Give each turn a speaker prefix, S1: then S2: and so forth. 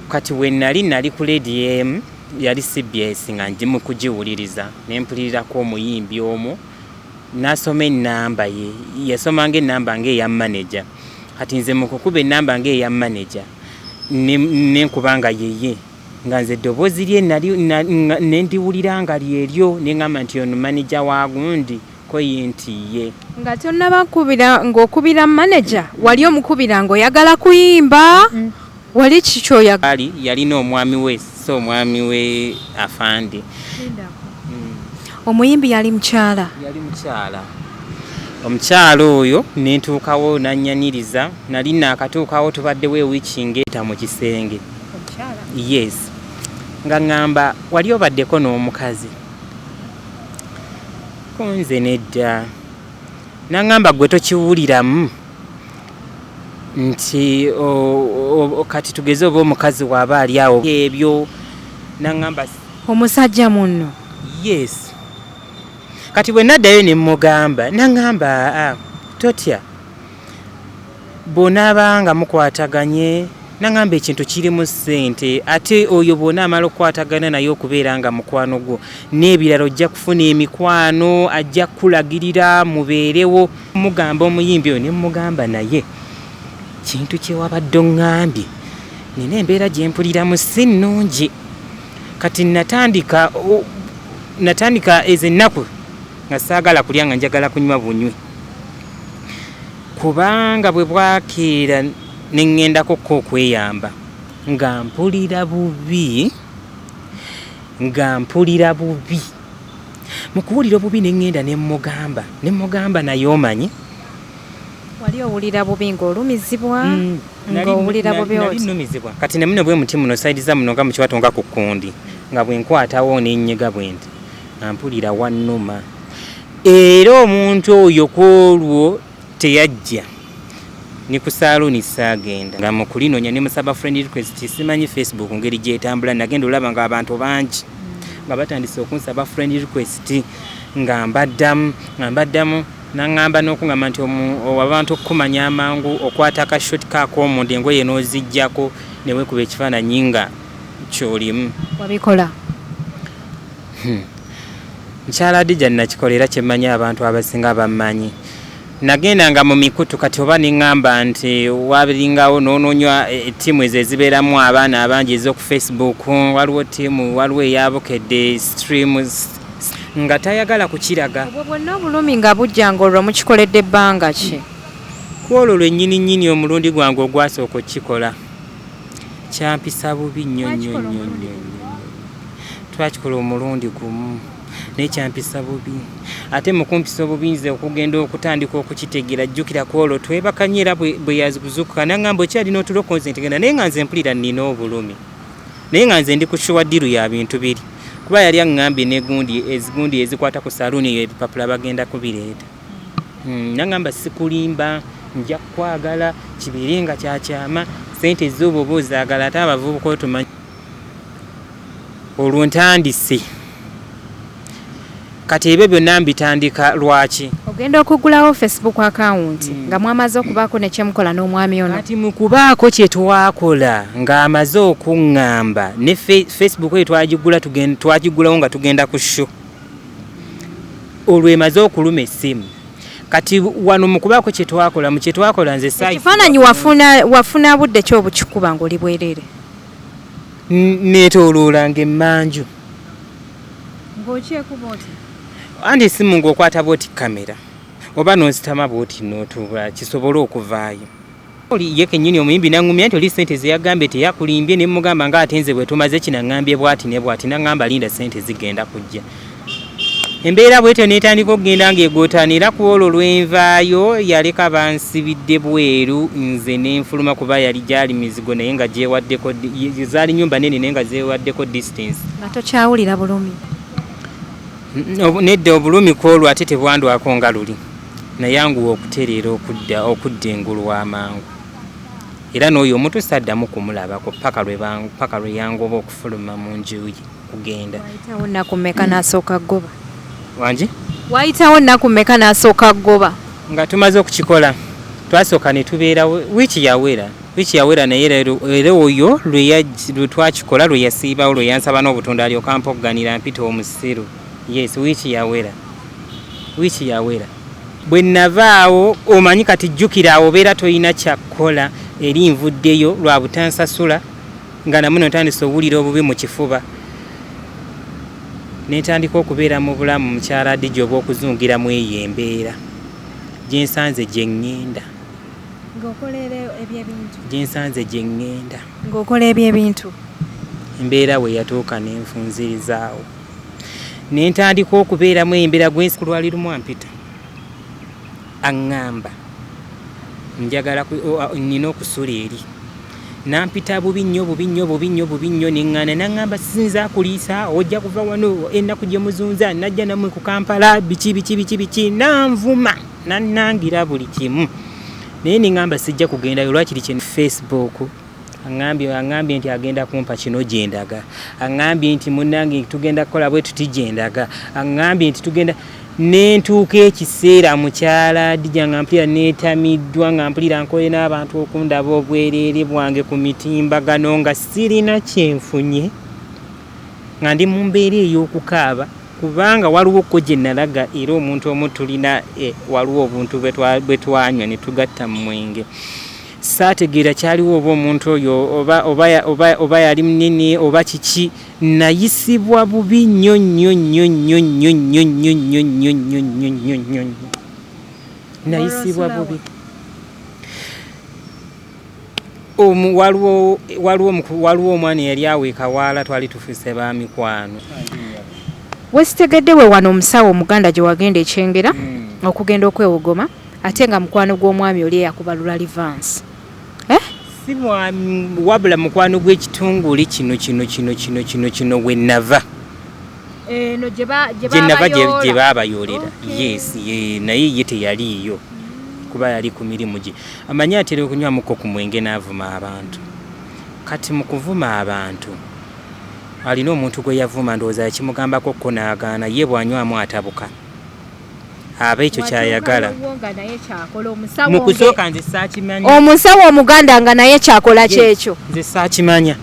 S1: Kati we nali nali ku leediyo emu yali CBS nga ndi mu kugiwuliriza ne mpulirirako omuyimbi omu n'asoma ennamba ye, yasomanga ennamba ng'eya maneja. Kati nze mu kukuba ennamba ng'eya maneja ne nkuba nga yeye nga nze eddoboozi lye nali ne ndiwulira nga lyeryo ne ŋŋamba nti ono maneja wa gundi ko ye nti ye.
S2: Nga tonnaba kukubira ng'okubira maneja wali omukubira ng'oyagala kuyimba wali ki ky'oyagala?
S1: Ali yalina omwami we so omwami we afande.
S2: Omuyimbi yali mukyala?
S1: Yali mukyala. Omukyala oyo ne ntuukawo n'annyaniriza nali naakatuukawo tubaddewo ewiiki ng'eta mu kisenge.
S2: Omukyala?
S1: Yes. Nga ŋŋamba wali obaddeko n'omukazi? Ko nze nedda. N'aŋŋamba ggwe tokiwuliramu nti kati tugeze oba omukazi w'aba ali awo ebyo n'aŋŋamba
S2: Omusajja munno?
S1: Yes. Kati bwe naddayo ne mmugamba n'aŋŋamba aa totya bw'onaaba nga mukwataganye n'aŋŋamba ekintu kirimu ssente ate oyo bw'onaamala okukwatagana naye okubeera nga mukwano gwo n'ebirala ojja kufuna emikwano ajja kukulagirira mubeerewo. Mugamba omuyimbi oyo ne mmugamba naye kintu kye wabadde oŋŋambye nina embeera gye mpuliramu si nnungi. Kati natandika natandika ezo ennaku nga saagala kulya nga njagala kunywa bunywi kubanga bwe bwakeera ne ŋŋendako ko okweyamba nga mpulira bubi nga mpulira bubi mu kuwulira obubi ne ŋŋenda ne mmugamba ne mmugamba naye omanyi
S2: Wali owulira bubi ng'olumizibwa ng'owulira bubi
S1: nali
S2: oti?
S1: nnumizibwa kati ne muno bwe muti muno sayidi za muno nga mu kiwato nga ku kkundi nga bwe nkwatawo ne nnyega bwe nti nga mpulira wannuma era omuntu oyo ku olwo teyajja ne ku saaluuni saagenda nga mu kulinoonya ne musaba friend request simanyi Facebook ngeri gy'etambula nagenda olaba ng'abantu bangi nga batandise okunsaba friend request nga mbaddamu nga mbaddamu N'aŋŋamba n'okuŋŋamba nti abantu okukumanya amangu okwata ka short ka ak'omunda engoye n'oziggyako ne weekuba ekifaananyi nga ky'olimu.
S2: Wabikola?
S1: Mukyala Hadija nnakikola era kye mmanyi abantu abasinga bammanyi. Nagendanga mu mikutu kati oba ne ŋŋamba nti walingawo n'onoonya ttiimu ezo ezibeeramu abaana abangi ez'oku Facebook, waliwo ttiimu waliwo eya Bukedde Streams, Nga tayagala kukiraga.
S2: Obwo bwonna obulumi nga bujja nga olwo mukikoledde bbanga ki?
S1: Ku olwo lwennyini nnyini omulundi gwange ogwasooka okukikola. Kyampisa bubi nnyo nnyo
S2: Mwakikola
S1: nnyo
S2: omulundi
S1: nnyo
S2: gumu?
S1: nnyo. Twakikola omulundi gumu naye kyampisa bubi. Ate mu kumpisa obubi nze okugenda okutandika okukitegeera jjukira ku olwo twebaka nnyo era bwe yazuukuka n'aŋŋamba okyalina otulo ko nze nti naye nga nze mpulira nnina obulumi. Naye nga nze ndi ku sure deal ya bintu biri kuba yali aŋŋambye ne gundi ezigundi ezikwata ku saluuni eyo ebipapula bagenda kubireeta. Naŋŋamba sikulimba nja kukwagala kibeere nga kya kyama ssente zo bw'oba ozaagala ate abavubuka otumanyi. Olwo ntandise. Kati ebyo byonna mbitandika lwaki?
S2: Ogenda okuggulawo Facebook account nga mwamaze okubaako ne kye mukola n'omwami ono.
S1: Kati mu kubaako kye twakola ng'amaze okuŋŋamba ne Facebook eyo twagiggula twagiggulawo nga tugenda ku show. Olwo emaze okuluma essimu. Kati wano mu kubaako kye twakola mu kye twakola nze saayitibwa
S2: Ekifaananyi
S1: bulungi.
S2: wafuna budde ki obukikuba ng'oli bwereere?
S1: Neetooloolanga emmanju.
S2: Ng'okyekuba oti?
S1: Anti essimu ng'okwata bw'oti kkamera oba n'ositama bw'oti n'otuula kisobole okuvaayo. Oli ye kennyini omuyimbi n'aŋŋumya nti oli ssente ze yagambye teyakulimbye ne mmugamba ng'ate nze bwe tumaze kino aŋŋambye bw'ati ne bw'ati n'aŋŋamba linda ssente zigenda kujja. Embeera bw'etyo n'etandika okugenda ng'egootaana era ku olwo lwe nvaayo yaleka bansibidde bweru nze ne nfuluma kuba yali gyali mizigo naye nga gyewaddeko zaali nnyumba nnene naye nga zeewaddeko distance.
S2: Nga tokyawulira bulumi?
S1: Nedda obulumi ku olwo ate tebwandwako nga luli. Nayanguwa okutereera okudda okudda engulu amangu era n'oyo omuntu saddamu kumulabako paka lwe paka lwe yangoba okufuluma mu nju ye kugenda.
S2: Waayitawo nnaku mmeka n'asooka kugoba?
S1: Wangi?
S2: Waayitawo nnaku mmeka n'asooka kugoba?
S1: Nga tumaze okukikola twasooka ne tubeerawo wiiki yawera. Wiiki yawera, naye era oyo lwe twakikola, lwe yasiibawo, lwe yansaba n'obutonda alyoka mpogganira mpita omusiru. Yes, wiiki yawera, wiiki yawera bwe navaawo. Omanyi kati jjukira awo obeera tolina kyakkola, eri nvuddeyo lwa butansasula, nga namuno ntandise owulira obubi mu kifuba, nentandika okubeera mu bulamu, mukyala Dija, obw'okuzungiramu eyo embeera gyensanze gye ŋŋenda.
S2: Ng'okolera ebyebintu.
S1: Gyensanze gye ŋŋenda.
S2: Ng'okola ebyebintu.
S1: Embeera we yatuuka nenfunzirizaawo, nentandika okubeeramu embeera gwensi. Lwali lumu ampita, aŋŋamba njagala nina okusula eri. Nampita bubi nnyo, bubi nnyo, bubi nnyo, bubi nnyo. Neŋŋaana, naŋŋamba sinza kuliisa, ojja kuva wano ennaku gye muzunza, najja nammwe ku Kampala, biki biki biki biki. Nanvuma, nannangira buli kimu, naye neŋŋamba sijja kugendayo. Lwakiri kye Facebook aŋŋambye nti agenda kumpa kino, gyendaga. Aŋŋambye nti munnange tugenda kukola bwe tuti, gyendaga. Aŋŋambye nti tugenda. Nentuuka ekiseera, mukyala Dija, nga mpulira neetamiddwa, nga mpulira nkole n'abantu okundaba obwereere bwange ku mitimbagano, nga sirina kyenfunye, nga ndi mu mbeera ey'okukaaba, kubanga waliwo ko gye nalaga era omuntu omu tulina waliwo obuntu bwe twanywa ne tugatta mu mwenge. Saategeera kyaliwo, oba omuntu oyo oba yali munene oba kiki. Nayisibwa bubi nnyo nnyo nnyo nnyo nnyo nnyo nnyo nnyo nnyo nnyo nnyo nnyo nnyo nnyo. Nayisibwa bubi. Waliwo omwana eyali awo ekawaala, twali tufuuse ba mikwano.
S2: Wesitegedde we wano omusawo omuganda gye wagenda ekyengera okugenda okwewogoma, ate nga mukwano gw'omwami oli eyakubalula livansi, eh?
S1: Si mwami, wabula mukwano gw'ekitongole kino kino kino kino kino kino we nava.
S2: Eno gye
S1: gye nava, gye baabayoolera. Yes, ye, naye ye teyaliiyo kuba yali ku mirimu gye. Amanyi atera okunywamuko ku mwenge n'avuma abantu. Kati mu kuvuma abantu alina omuntu gwe yavuma, ndowooza yakimugambako ko n'agaana. Ye bw'anywamu atabuka, aba ekyo kyayagala.
S2: Nga naye kyakola omusawo
S1: Mu kusooka nze saakimanya.
S2: Omusawo omuganda nga naye kyakola kyekyo.
S1: Nze saakimanya.